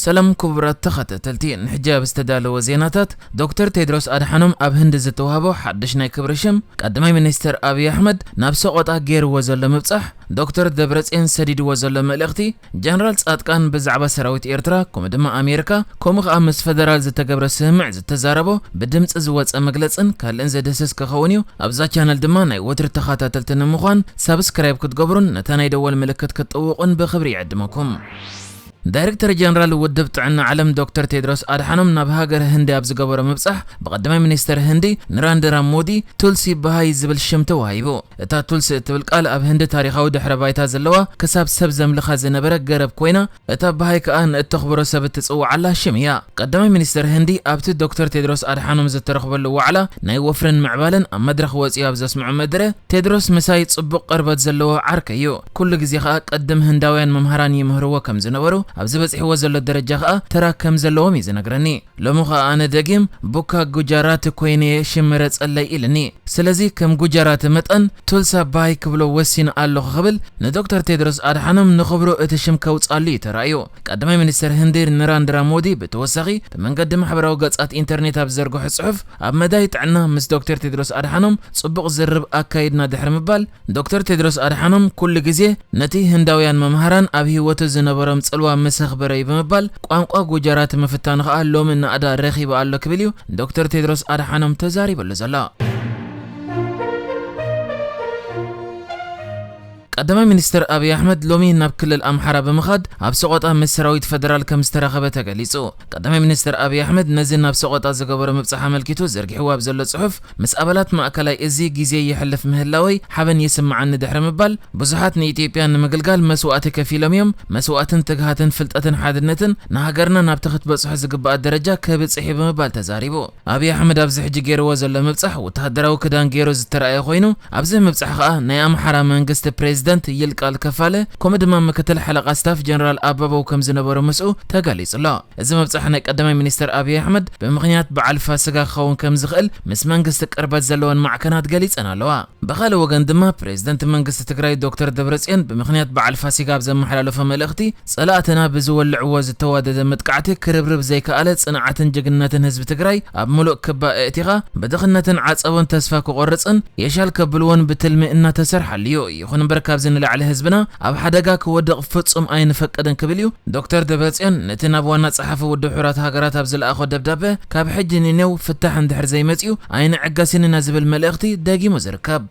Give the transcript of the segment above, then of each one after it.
ሰላም ክቡራት ተኸታተልቲ፣ ንሕጂ ኣብ ዝተዳለወ ዜናታት፣ ዶክተር ቴድሮስ ኣድሓኖም ኣብ ህንዲ ዝተዋህቦ ሓድሽ ናይ ክብሪ ሽም፣ ቀዳማይ ሚኒስትር ኣብይ ኣሕመድ ናብ ሰቆጣ ገይርዎ ዘሎ ምብጻሕ፣ ዶክተር ደብረጽዮን ሰዲድዎ ዘሎ መልእኽቲ፣ ጀነራል ጻድቃን ብዛዕባ ሰራዊት ኤርትራ፣ ከምኡ ድማ ኣሜሪካ፣ ከምኡ ኸኣ ምስ ፈደራል ዝተገብረ ስምምዕ ዝተዛረቦ ብድምጺ ዝወጸ መግለጽን ካልእን ዘድህስስ ክኸውን እዩ። ኣብዛ ቻነል ድማ ናይ ወትሪ ተኸታተልቲ ንምዃን ሳብስክራይብ ክትገብሩን ነታ ናይ ደወል ምልክት ክትጥውቑን ብኽብሪ ይዕድመኩም። ዳይሬክተር ጀነራል ውድብ ጥዕና ዓለም ዶክተር ቴድሮስ ኣድሓኖም ናብ ሃገር ህንዲ ኣብ ዝገበሮ ምብጻሕ፣ ብቐዳማይ ሚኒስተር ህንዲ ንራንድራ ሞዲ ቱልሲ በሃይ ዝብል ሽም ተዋሂቡ። እታ ቱልሲ እትብል ቃል ኣብ ህንዲ ታሪኻዊ ድሕረ ባይታ ዘለዋ፣ ክሳብ ሰብ ዘምልኻ ዝነበረ ገረብ ኮይና፣ እታ በሃይ ከኣ ንእተኽብሮ ሰብ እትጽውዓላ ሽም እያ። ቀዳማይ ሚኒስተር ህንዲ ኣብቲ ዶክተር ቴድሮስ ኣድሓኖም ዝተረኽበሉ ዋዕላ ናይ ወፍርን ምዕባለን ኣብ መድረኽ ወጺኡ ኣብ ዘስምዖ መደረ፣ ቴድሮስ ምሳይ ጽቡቕ ቅርበት ዘለዎ ዓርከይ እዩ። ኩሉ ግዜ ከኣ ቅድም ህንዳውያን መምሃራን ይምህርዎ ከም ዝነበሩ፣ ኣብዚ በጺሕዎ ዘሎ ደረጃ ከኣ ተራ ከም ዘለዎም እዩ ዝነግረኒ። ሎሚ ከኣ ኣነ ደጊም ቡካ ጉጃራት ኮይነ እየ ሽም ምረጸለይ ኢልኒ። ስለዚ ከም ጉጃራት መጠን ቱልሳ ባይ ክብሎ ወሲነ ኣለኹ ክብል ንዶክተር ቴድሮስ ኣድሓኖም ንኽብሩ እቲ ሽም ከውጻሉ እዩ ተራእዩ። ቀዳማይ ሚኒስተር ህንዲ ንራንድራ ሞዲ ብተወሳኺ ብመንገዲ ማሕበራዊ ገጻት ኢንተርኔት ኣብ ዝዘርግሖ ጽሑፍ፣ ኣብ መዳይ ጥዕና ምስ ዶክተር ቴድሮስ ኣድሓኖም ጽቡቕ ዝርብ ኣካይድና ድሕሪ ምባል፣ ዶክተር ቴድሮስ ኣድሓኖም ኩሉ ግዜ ነቲ ህንዳውያን መምሃራን ኣብ ህይወቱ ዝነበሮም ጽልዋ ምስ ኣኽበረ እዩ ብምባል፣ ቋንቋ ጉጃራት ምፍታኑ ከኣ ሎሚ ናእዳ ረኺቡ ኣሎ ክብል እዩ ዶክተር ቴድሮስ ኣድሓኖም ተዛሪበሉ ዘሎ። ቀዳማይ ሚኒስትር ኣብይ ኣሕመድ ሎሚ ናብ ክልል ኣምሓራ ብምኻድ ኣብ ሰቆጣ ምስ ሰራዊት ፈደራል ከም ዝተራኸበ ተገሊጹ። ቀዳማይ ሚኒስትር ኣብይ ኣሕመድ ነዚ ናብ ሰቆጣ ዝገበሮ ምብጻሕ ኣመልኪቱ ዘርጊሕዎ ኣብ ዘሎ ጽሑፍ፣ ምስ ኣባላት ማእከላይ እዚ ግዜ የሕልፍ ምህላወይ ሓበን ይስምዓኒ ድሕሪ ምባል፣ ብዙሓት ንኢትዮጵያ ንምግልጋል መስዋእቲ ከፊሎም እዮም። መስዋእትን ትግሃትን ፍልጠትን ሓድነትን ንሃገርና ናብቲ ክትበጽሖ ዝግባኣ ደረጃ ከብጽሕ እዩ ብምባል ተዛሪቡ። ኣብይ ኣሕመድ ኣብዚ ሕጂ ገይርዎ ዘሎ ምብጻሕ ወተሃደራዊ ክዳን ገይሩ ዝተራእየ ኮይኑ፣ ኣብዚ ምብጻሕ ከኣ ናይ ኣምሓራ መንግስቲ ፕሬዚደንት ይልቃል ከፋለ፣ ከምኡ ድማ ምክትል ሓለቓ ስታፍ ጀነራል ኣበበው ከም ዝነበሩ ምስኡ ተገሊጹ ኣሎ። እዚ ምብጻሕ ናይ ቀዳማይ ሚኒስትር ኣብይ ኣሕመድ ብምኽንያት በዓል ፋሲጋ ክኸውን ከም ዝኽእል ምስ መንግስቲ ቅርበት ዘለወን ማዕከናት ገሊጸን ኣለዋ። ብኻልእ ወገን ድማ ፕሬዚደንት መንግስቲ ትግራይ ዶክተር ደብረጽዮን ብምኽንያት በዓል ፋሲጋ ኣብ ዘመሓላለፎ መልእኽቲ፣ ጸላእትና ብዝወልዕዎ ዝተዋደደ መጥቃዕቲ ክርብርብ ዘይከኣለ ጽንዓትን ጅግንነትን ህዝቢ ትግራይ ኣብ ምሉእ ክባ ኣእቲኻ ብድኽነትን ዓጸቦን ተስፋ ክቖርጽን የሻል ከብልዎን ብትልሚ እናተሰርሓሉ እዩ። ይኹን እምበር ካብዚ ንላዕሊ ህዝብና ኣብ ሓደጋ ክወድቕ ፍጹም ኣይንፈቅድን ክብል እዩ ዶክተር ደብረጽዮን ነቲ ናብ ዋና ጸሓፊ ውድብ ሕቡራት ሃገራት ኣብ ዝለኣኾ ደብዳበ፣ ካብ ሕጂ ንኔው ፍታሕ እንድሕር ዘይመጽኡ ኣይንዕገስን ኢና ዝብል መልእኽቲ ደጊሙ ዝርከብ።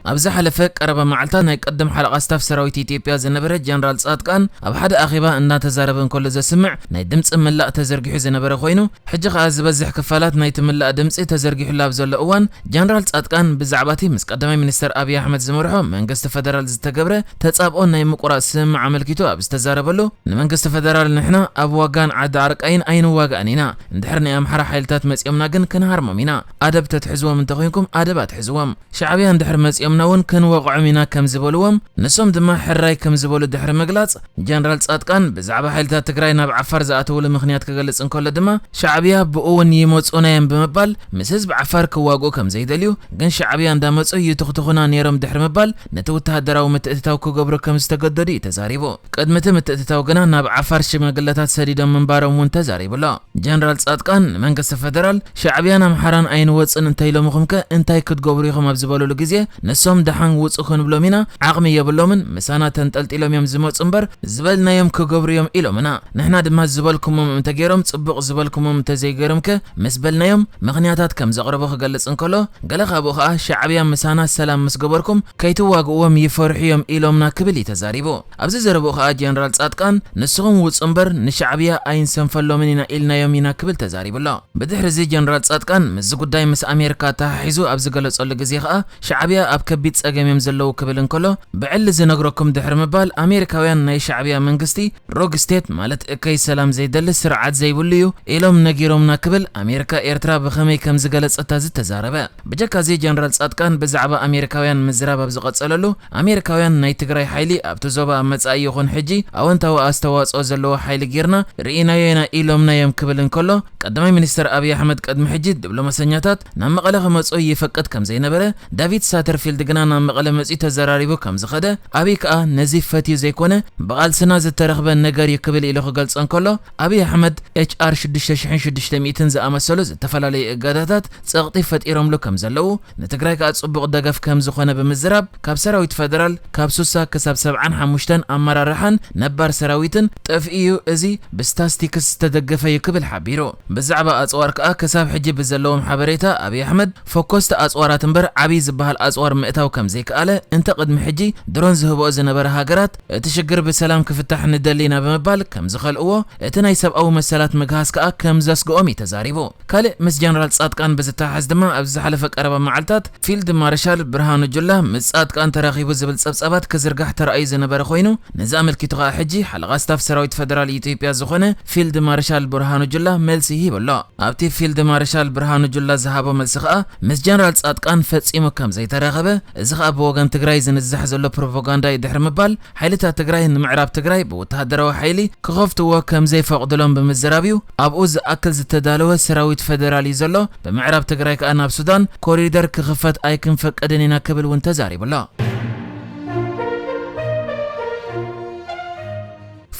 ኣብ ዝሓለፈ ቀረባ መዓልታት ናይ ቀደም ሓለቓ ስታፍ ሰራዊት ኢትዮጵያ ዝነበረ ጀነራል ጻድቃን ኣብ ሓደ ኣኼባ እናተዛረበ እንከሎ ዘስምዕ ናይ ድምጺ ምላእ ተዘርጊሑ ዝነበረ ኮይኑ፣ ሕጂ ከኣ ዝበዝሕ ክፋላት ናይቲ ምላእ ድምጺ ተዘርጊሑሉ ኣብ ዘሎ እዋን፣ ጀነራል ጻድቃን ብዛዕባ እቲ ምስ ቀዳማይ ሚኒስተር ኣብይ ኣሕመድ ዝመርሖ መንግስቲ ፈደራል ዝተገብረ ተጻብኦ ናይ ምቁራጽ ስምምዕ ኣመልኪቱ ኣብ ዝተዛረበሉ፣ ንመንግስቲ ፈደራል ንሕና ኣብ ዋጋን ዓዲ ኣርቃይን ኣይንዋጋእን ኢና። እንድሕር ናይ ኣምሓራ ሓይልታት መጺኦምና ግን ክንሃርሞም ኢና። ኣደብ ተትሕዝዎም እንተኾይንኩም ኣደብ ኣትሕዝዎም። ሻዕብያ እንድሕር መጺኦምና እውን ክንወቕዖም ኢና ከም ዝበልዎም፣ ንሶም ድማ ሕራይ ከም ዝበሉ ድሕሪ ምግላጽ፣ ጀነራል ጻድቃን ብዛዕባ ሓይልታት ትግራይ ናብ ዓፋር ዝኣተውሉ ምኽንያት ክገልጽ እንከሎ ድማ፣ ሻዕብያ ብኡ እውን ይመጹና እዮም ብምባል ምስ ህዝቢ ዓፋር ክዋግኡ ከም ዘይደልዩ፣ ግን ሻዕብያ እንዳመጹ ይትኽትኹና ነይሮም ድሕሪ ምባል፣ ነቲ ወተሃደራዊ ምትእትታው ክገብሩ ከም ዝተገደዱ እዩ ተዛሪቡ። ቅድሚ እቲ ምትእትታው ግና ናብ ዓፋር ሽማግለታት ሰዲዶም ምንባሮም እውን ተዛሪቡ ኣሎ። ጀነራል ጻድቃን ንመንግስቲ ፈደራል፣ ሻዕብያን ኣምሓራን ኣይንወጽን እንተኢሎምኹም ከ እንታይ ክትገብሩ ኢኹም ኣብ ዝበሉሉ ግዜ፣ ንሶም ደሓን ውጹ ክንብሎም ኢና፣ ዓቕሚ የብሎምን፣ ምሳና ተንጠልጢሎም እዮም ዝመጹ እምበር ዝበልናዮም ክገብሩ እዮም ኢሎምና። ንሕና ድማ ዝበልኩሞም እንተገይሮም ጽቡቕ፣ ዝበልኩሞም እንተዘይገይሮም ከ ምስ በልናዮም ምኽንያታት ከም ዘቕረቡ ክገልጽ እንከሎ፣ ገለ ካብኡ ኸኣ ሻዕብያ ምሳና ሰላም ምስ ገበርኩም ከይትዋግእዎም ይፈርሑ እዮም ኢሎምና ክብል እዩ ተዛሪቡ። ኣብዚ ዘረብኡ ከኣ ጀነራል ጻድቃን፣ ንስኹም ውጹ እምበር ንሻዕብያ ኣይንሰንፈሎምን ኢና ኢልናዮም ኢና ክብል ተዛሪቡ ኣሎ። ብድሕሪ እዚ ጀነራል ጻድቃን ምስዚ ጉዳይ ምስ ኣሜሪካ ኣተሓሒዙ ኣብ ዝገለጸሉ ግዜ ከኣ፣ ሻዕብያ ኣብ ከቢድ ጸገም እዮም ዘለዉ ክብል እንከሎ፣ ብዕሊ ዝነግረኩም ድሕሪ ምባል፣ ኣሜሪካውያን ናይ ሻዕብያ መንግስቲ ሮግ ስቴት ማለት እከይ ሰላም ዘይደሊ ስርዓት ዘይብሉ እዩ ኢሎም ነጊሮምና ክብል ኣሜሪካ ኤርትራ ብኸመይ ከም ዝገለጸታ ዝተዛረበ። ብጀካ እዚ ጀነራል ጻድቃን ብዛዕባ ኣሜሪካውያን ምዝራብ ኣብ ዝቐጸለሉ፣ ኣሜሪካውያን ናይ ትግራይ ሓይሊ ኣብቲ ዞባ ኣብ መጻኢ ይኹን ሕጂ ኣወንታዊ ኣስተዋጽኦ ዘለዎ ሓይሊ ጌርና ርኢናዮ ኢና ኢሎምና እዮም ክብል እንከሎ፣ ቀዳማይ ሚኒስተር ኣብይ ኣሕመድ ቅድሚ ሕጂ ዲፕሎማሰኛታት ናብ መቐለ ክመጹ ይፈቅድ ከም ዘይነበረ ዳቪድ ሳተርፊልድ ግና ናብ መቐለ መጺኡ ተዘራሪቡ ከም ዝኸደ፣ ኣብይ ከኣ ነዚ ፈትዩ ዘይኮነ ብቓልስና ዝተረኽበ ነገር እዩ ክብል ኢሉ ክገልጾ እንከሎ፣ ኣብይ ኣሕመድ ኤች ኣር ሽዱሽተ ሽሕን ሽዱሽተ ሚእትን ዝኣመሰሉ ዝተፈላለዩ እገዳታት ጸቕጢ ፈጢሮምሉ ከም ዘለዉ፣ ንትግራይ ከኣ ጽቡቕ ደገፍ ከም ዝኾነ ብምዝራብ፣ ካብ ሰራዊት ፈደራል ካብ ሱሳ ክሳብ ሰብዓን ሓሙሽተን ኣመራርሓን ነባር ሰራዊትን ጠፍኡ እዩ፣ እዚ ብስታስቲክስ ዝተደገፈ እዩ ክብል ሓቢሩ። ብዛዕባ ኣጽዋር ከኣ ክሳብ ሕጂ ብዘለዎም ሓበሬታ ኣብይ ኣሕመድ ፈኮስቲ ኣጽዋራት እምበር ዓብዪ ዝበሃል ኣጽዋር ምእታው ከም ዘይከኣለ፣ እንተ ቅድሚ ሕጂ ድሮን ዝህብኦ ዝነበረ ሃገራት እቲ ሽግር ብሰላም ክፍታሕ ንደሊ ኢና ብምባል ከም ዝኸልእዎ፣ እቲ ናይ ሰብኣዊ መሰላት ምግሃስ ከኣ ከም ዘስግኦም እዩ ተዛሪቡ። ካልእ ምስ ጀነራል ጻድቃን ብዝተሓሓዝ ድማ፣ ኣብዚ ዝሓለፈ ቀረባ መዓልታት ፊልድ ማርሻል ብርሃኑ ጁላ ምስ ጻድቃን ተራኺቡ ዝብል ጸብጻባት ክዝርጋሕ ተራእዩ ዝነበረ ኮይኑ፣ ነዚ ኣመልኪቱ ከኣ ሕጂ ሓለቓ ስታፍ ሰራዊት ፈደራል ኢትዮጵያ ዝኾነ ፊልድ ማርሻል ብርሃኑ ጁላ መልሲ ሂቡ ኣሎ። ኣብቲ ፊልድ ማርሻል ብርሃኑ ጁላ ዝሃቦ መልሲ ከኣ፣ ምስ ጀነራል ጻድቃን ፈጺሙ ከም ዘይተራኸበ፣ እዚ ከኣ ብወገን ትግራይ ዝንዛሕ ዘሎ ፕሮፓጋንዳ እዩ ድሕሪ ምባል፣ ሓይልታት ትግራይ ንምዕራብ ትግራይ ብወተሃደራዊ ሓይሊ ክኸፍትዎ ከም ዘይፈቕድሎም ብምዝራብ እዩ ኣብኡ ዝኣክል ዝተዳለወ ሰራዊት ፈደራል እዩ ዘሎ። ብምዕራብ ትግራይ ከኣ ናብ ሱዳን ኮሪደር ክኽፈት ኣይክንፈቅድን ኢና ክብል እውን ተዛሪቡ ኣሎ።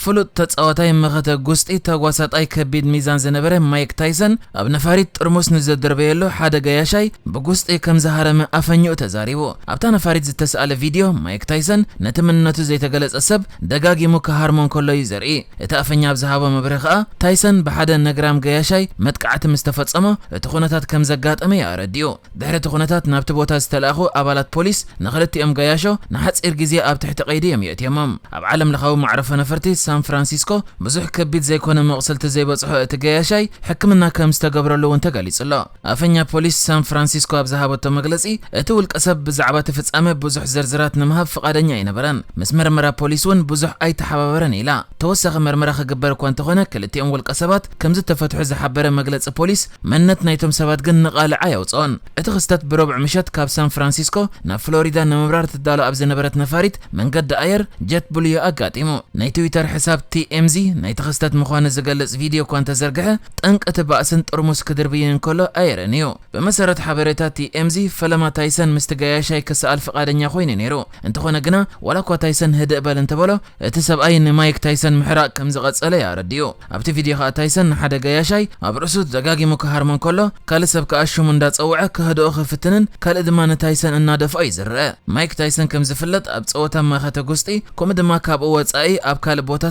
ፍሉጥ ተጻዋታይ መኸተ ጉስጢ፣ ተጓሳጣይ ከቢድ ሚዛን ዝነበረ ማይክ ታይሰን፣ ኣብ ነፋሪት ጥርሙስ ንዘደርበየሉ ሓደ ገያሻይ ብጉስጢ ከም ዝሃረመ ኣፈኛኡ ተዛሪቡ። ኣብታ ነፋሪት ዝተሳእለ ቪድዮ፣ ማይክ ታይሰን ነቲ መንነቱ ዘይተገለጸ ሰብ ደጋጊሙ ክሃርሞ እንከሎ እዩ ዘርኢ። እቲ ኣፈኛ ኣብ ዝሃቦ መብርሂ ከኣ፣ ታይሰን ብሓደ ነግራም ገያሻይ መጥቃዕቲ ምስ ተፈጸሞ፣ እቲ ኩነታት ከም ዘጋጠመ እዩ ኣረዲኡ። ድሕሪ እቲ ኩነታት ናብቲ ቦታ ዝተላእኹ ኣባላት ፖሊስ ንኽልቲኦም ገያሾ ንሓጺር ግዜ ኣብ ትሕቲ ቀይዲ እዮም የእትዮሞም። ኣብ ዓለም ለኻዊ መዕረፎ ነፈርቲ ሳን ፍራንሲስኮ ብዙሕ ከቢድ ዘይኮነ መቑሰልቲ ዘይበጽሖ እቲ ገያሻይ ሕክምና ከም ዝተገብረሉ እውን ተገሊጹ ኣሎ። ኣፈኛ ፖሊስ ሳን ፍራንሲስኮ ኣብ ዝሃበቶ መግለጺ፣ እቲ ውልቀ ሰብ ብዛዕባ እቲ ፍጻመ ብዙሕ ዝርዝራት ንምሃብ ፍቓደኛ ኣይነበረን። ምስ መርመራ ፖሊስ እውን ብዙሕ ኣይተሓባበረን ኢላ። ተወሳኺ መርመራ ክግበር እኳ እንተኾነ፣ ክልቲኦም ውልቀ ሰባት ከም ዝተፈትሑ ዝሓበረ መግለጺ ፖሊስ፣ መንነት ናይቶም ሰባት ግን ንቓልዕ ኣየውጽኦን። እቲ ክስተት ብረቡዕ ምሸት ካብ ሳን ፍራንሲስኮ ናብ ፍሎሪዳ ንምብራር ትዳሎ ኣብ ዝነበረት ነፋሪት መንገዲ ኣየር ጀት ብሉዩ ኣጋጢሙ። ናይ ትዊተር ሕሳብ ቲ ኤም ዚ ናይቲ ክስተት ምዃኑ ዝገልጽ ቪድዮ እኳ እንተዘርግሐ፣ ጠንቂ እቲ ባእስን ጥርሙስ ክድርብይን እንከሎ ኣየርእን እዩ። ብመሰረት ሓበሬታ ቲ ኤም ዚ፣ ፈለማ ታይሰን ምስቲ ገያሻይ ክሰኣል ፍቓደኛ ኮይኑ ነይሩ። እንተኾነ ግና፣ ዋላ እኳ ታይሰን ህድእ በል እንተበሎ፣ እቲ ሰብኣይ ንማይክ ታይሰን ምሕራቕ ከም ዝቐጸለ እዩ ኣረዲኡ። ኣብቲ ቪድዮ ከኣ ታይሰን ንሓደ ገያሻይ ኣብ ርእሱ ደጋጊሙ ክሃርሞ እንከሎ፣ ካልእ ሰብ ከኣ ሽሙ እንዳጸውዐ ከህድኦ ክፍትንን ካልእ ድማ ንታይሰን እናደፍኦ እዩ ዝረአ። ማይክ ታይሰን ከም ዝፍለጥ ኣብ ጸወታ መኸተ ጉስጢ፣ ከምኡ ድማ ካብኡ ወጻኢ ኣብ ካልእ ቦታታት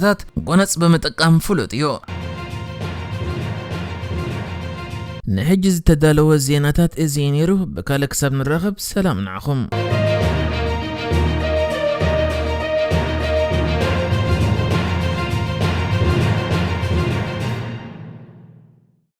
ጎነጽ ብምጥቃም ፍሉጥ እዩ። ንሕጂ ዝተዳለወ ዜናታት እዚ እዩ ነይሩ። ብካልእ ክሳብ ንራኸብ ሰላም ንዓኹም።